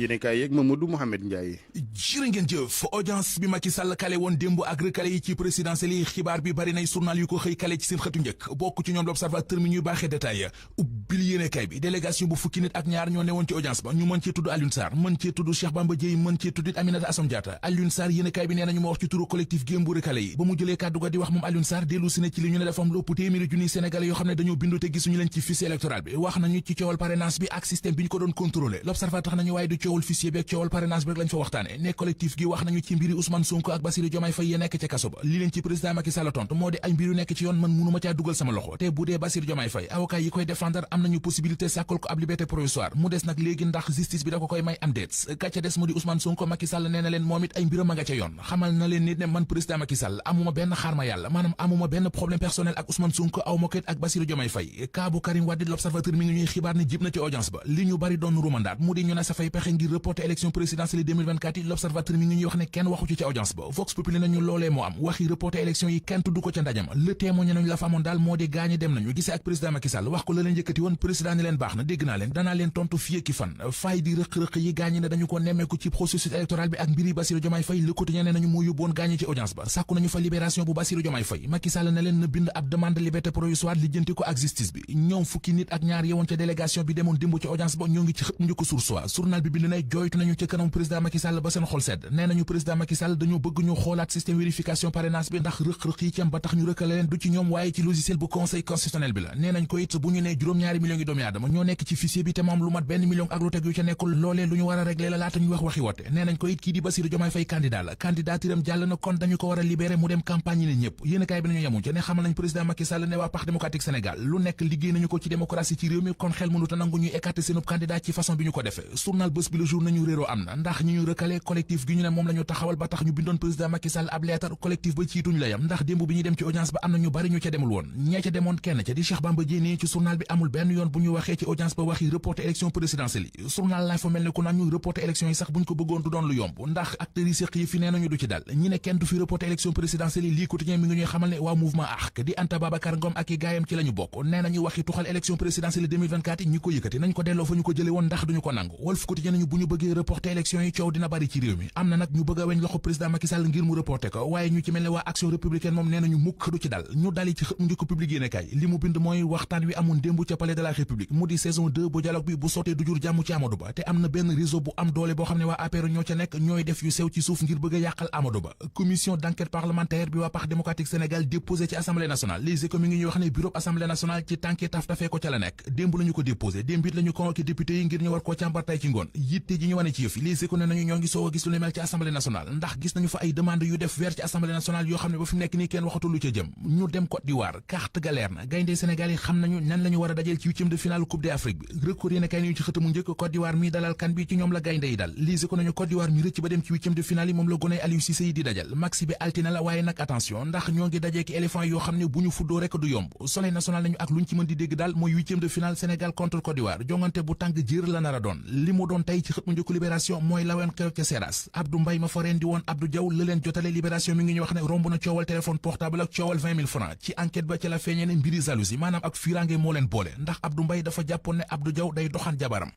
yéenekaay yeeg Mamadou Mouhamed Ndiaye. jërë ngeen jëf audience bi Macky Sall kale woon démb ak recalé yi ci présidentielle yi xibaar bi bari nay journal yu ko xëy kale ci seen xëtu njëkk bokk ci ñoom l'Observateur mi ñuy baaxee détail ubbil yéenekaay bi délégation bu fukki nit ak ñaar ñoo newoon ci audience ba ñu mën cee tudd Alioune Sarr mën cee tudd Cheikh Bamba Dièye mën cee tudd Aminata Assome Diatta. Alioune Sarr yéenekaay bi nee nañu ma wax ci turu collectif Guem bu recalé yi ba mu jëlee kàddu ga di wax moom Alioune Sarr dellu si ne ci li ñu ne dafa am lu ëpp téeméeri junniy sénégalais yoo xam ne dañoo bindu te gisuñu leen ci fichier électoral bi wax nañu ci coowal parrainage bi ak système bi ñu ko doon contrôler l'Observateur nañu waaye du coowal fichier bi ak coowal parrainage bi rek lañ fa waxtaane ne collectif gi wax nañu ci mbiri Ousmane Sonko ak Bassirou Diomaye Faye ya nekk ca kaso ba li leen ci président Macky Sall tontu moo di ay mbir yu nekk ci yoon man mënuma caa dugal sama loxo te bu dee Bassirou Diomaye Faye avocat yi koy défendre am nañu possibilité sàkkal ko ab liberté provisoire mu des nag léegi ndax justice bi da ko koy may am déet ka ca des mu di Ousmane Sonko Macky Sall nee na leen moom it ay mbiram a nga ca yoon xamal na leen nit ne man président Macky Sall amuma benn xaarma yàlla maanaam amuma benn problème personnel ak Ousmane Sonko aw ma ko ak Bassirou Diomaye Faye kaa bu Karim Wade l'Observateur mi ngi ñuy xibaar ne jib na ci audience ba li ñu bari doon rumandaat mu di ñu ne sa fay pexe ngir reporter élection présidentielle 2024 yi l'Observateur mi ngi ñuy wax ne kenn waxu ci audience ba Vox Populi nañu loolee moo am waxi reporter élection yi kenn tudd ko ca ndajama le témoin nañu la fa amoon daal moo di gaañe dem nañu gisee ak président Macky Sall wax ko la leen yëkkati woon président ni leen baax na dégg naa leen danaa leen tontu fii ki fan faay di rëq-rëq yi gaañe ne dañu ko nemmeeku ci processus électoral bi ak mbiri Bassirou Diomaye Faye Le Quotidien ne nañu moo yóbboon gaañe ci audience ba sàkku nañu fa libération bu Bassirou Diomaye Faye Macky Sall ne leen na bind ab demande de liberté provisoire lijjanti ko ak justice bi ñoom fukki nit ak ñaar yewoon ca délégation bi demoon démb ci audience ba ñoo ngi ci xët njëkk Source A journal bi bind na jooytu nañu ca kanam président Macky Sall ba seen xol sedd nee nañu président Macky Sall dañoo bëgg ñu xoolaat système vérification parrainage bi ndax rëq-rëq yi ci am ba tax ñu rëkkale leen du ci ñoom waaye ci logiciel bu conseil constitutionnel bi la nee nañ ko it bu ñu nee juróom-ñaari millions yi doomi aadama ñoo nekk ci fichier bi te moom lu mat benn million ak lu teg yu ca nekkul loolee lu ñu war a régler la laata ñu wax waxi wote nee nañ ko it kii di Bassirou Diomaye Faye candidat la candidaturam jàll na kon dañu ko war a libérer mu dem campagne yi ne ñëpp yéenekaay bi nañu yemuñ ca ne xamal nañ président Macky Sall ne waa Parti démocratique Sénégal lu nekk liggéey nañu ko ci démocratie ci réew mi kon xel mënuta nangu ñuy écarter seenub candidat ci façon bi ñu ko defee journal Bës Bi Le Jour nañu réeroo am na ndax ñi ñu recalé collectif gi ñu ne moom la ñu taxawal ba tax ñu bindoon président Macky Sall ab lettre collectif ba ciituñ la yam ndax démb bi ñuy dem ci audience ba am na ñu bari ñu ca demul woon ñee ca demoon kenn ca di Cheikh Bamba Dièye ci journal bi amul benn yoon bu ñu waxee ci audience ba waxi reporter élection présidentielle yi journal laay fa mel ne ku naan ñu reporter élection yi sax buñ ko bëggoon du doon lu yomb ndax acteurs yi séq yi fi nee nañu du ci dal ñi ne kenn du fi reporter élection présidentielle yi lii quotidien mi ngi ñuy xamal ne waa mouvement ARC di Anta Babacar Ngom ak i gaayam ci la ñu bokk nee nañu waxi tuxal élection présidentielle 2024 yi ñi ko yëkkati nañ ko delloo fa ñu ko jële woon ndax duñu ko nangu Walf Quotidien nañu bu ñu bëggee reporter élection yi coow dina bari ci réew mi am na nag ñu bëgg a weñ loxo président Macky Sall ngir mu reporter ko waaye ñu ci mel ne waa action républicaine moom nee nañu mukk du ci dal ñu dali ci xët njëkk public yéene kay li mu bind mooy waxtaan wi amoon démb ca palais de la république mu di saison 2 bu dialogue bi bu sottee du jur jàmm ci Amadou Ba te am na benn réseau bu am doole boo xam ne waa APR ñoo ca nekk ñooy def yu sew ci suuf ngir bëgg a yàqal Amadou Ba commission d'enquête parlementaire bi waa Parti démocratique Sénégal déposé ci assemblée nationale Les Échos mi ngi ñuy wax ne bureau assemblée nationale ci tànki taf-tafee ko ca la nekk démb la ñu ko déposé démb it la ñu convoqué député yi ngir ñu war koo càmbar tey ci ngoon yitte ji ñu wane ci yëf yi Les Échos ne nañu ñoo ngi soog a gis lu ne mel ci assemblée nationale ndax gis nañu fa ay demande yu def weer ci assemblée nationale yoo xam ne ba fi mu nekk nii kenn waxatul lu ca jëm ñu dem Côte d'Ivoire carte ga leer na gaynde Sénégal yi xam nañu nan la ñu war a dajeel ci huitième de finale coupe d'Afrique bi record yéene kay nañu ci xëtamu njëkk Côte d'Ivoire mi dalal kan bi ci ñoom la gaynde yi dal Les Échos nañu Côte d'Ivoire mi rëcc ba dem ci huitième de finale yi moom la goney Aliou Cissé yi di dajal maxi bi altine la waaye nag attention ndax ñoo ngi dajee ki éléphant yoo xam ne bu ñu fuddoo rek du yomb Soleil national nañu ak lu ñu ci mën di dégg daal mooy huitième de finale Sénégal contre Côte d'Ivoire jongante bu tàng jër la nar a doon li mu doon tey ci xët mu njëkk Libération mooy lawen keroog ca Seras Abdou Mbaye ma fa rendi woon Abdou Diaw la leen jotale Libération mi ngi ñu wax ne romb na coowal téléphone portable ak coowal 20 000 francs ci enquête ba ca la feeñee ne mbiri jalousie maanaam ak firange moo leen boole ndax Abdou Mbaye dafa jàppoon ne Abdou Diaw day doxaan jabaram